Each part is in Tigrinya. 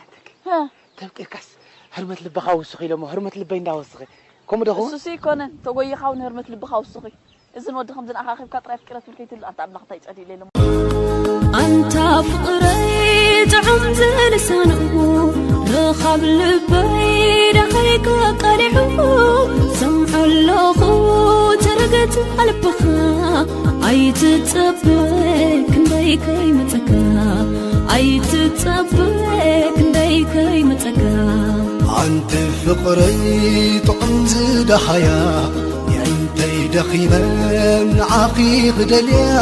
ሓተኪ። ተብቂርካስ ህርመት ልብኻ ውስኺ ኢሎሞ፣ ህርመት ልበይ እንዳወስኸ። ከምኡ ዶ ኸውን? እሱሲ ኣይኮነን፣ ተጎይኻ እውን ህርመት ልብኻ ውስኺ። እዝን ወዲ ከምዝን ኣኻኺብካ ጥራይ ኣፍቂረ ትብል ከይትህሉ፣ ኣንታ ኣምላኽ እንታይ ጸሊለ ኢሎሞ። ኣንታ ፍቕረይ ጥዑም ዝልሳንኡ፣ ርኻብ ልበይ ዳኸይ ከቃሊዑ፣ ሰምዖ ኣለኹ ትርግት ኣልብኻ። ኣይትጸበ ክንደይ ከይመጸካ፣ ኣይትጸበ ክንደይ ከይመጸካ። ኣንቲ ፍቕረይ ጥዑም ዝደሃያ፣ የዒንተይ ደኺመ ንዓኺ ክደልያ።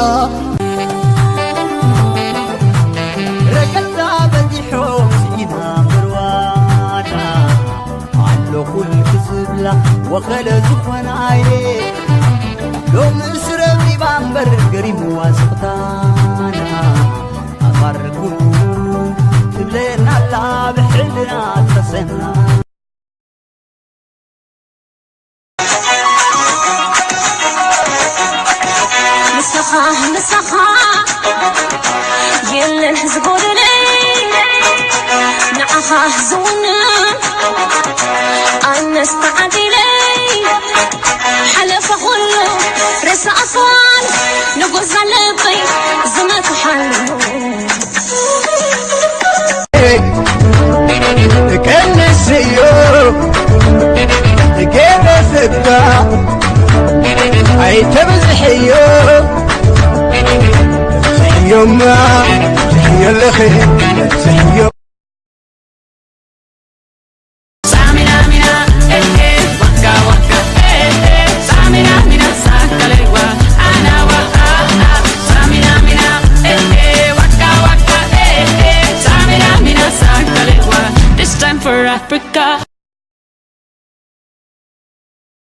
ረገዛ በዚሖም ስኢና ምርዋዳ፣ ኣለኹልኪ ዝብላ ወኸለ ዝኾናየ። ሎምስ ረኺባ እምበር ገሪምዋ ስቕታና፣ ኣፋርጉ ትብለና ኣላ ብሕልና ትኸሰና። ንስኻ ንስኻ የለን ዝጎደለይ፣ ንዓኻ ዝውንን ኣነስ ተዓዲለ። ሓለፈ ኩሉ ሬሳ ኣስዋን ንጉዛ ልበይ ዝመክሓሉ። ቀንስዮ ገደፍካ ኣይተብዝሕዮ፣ ዝሕዮማ ዝሕዮ ኣለኺ ዝሕዮ። This time for Africa.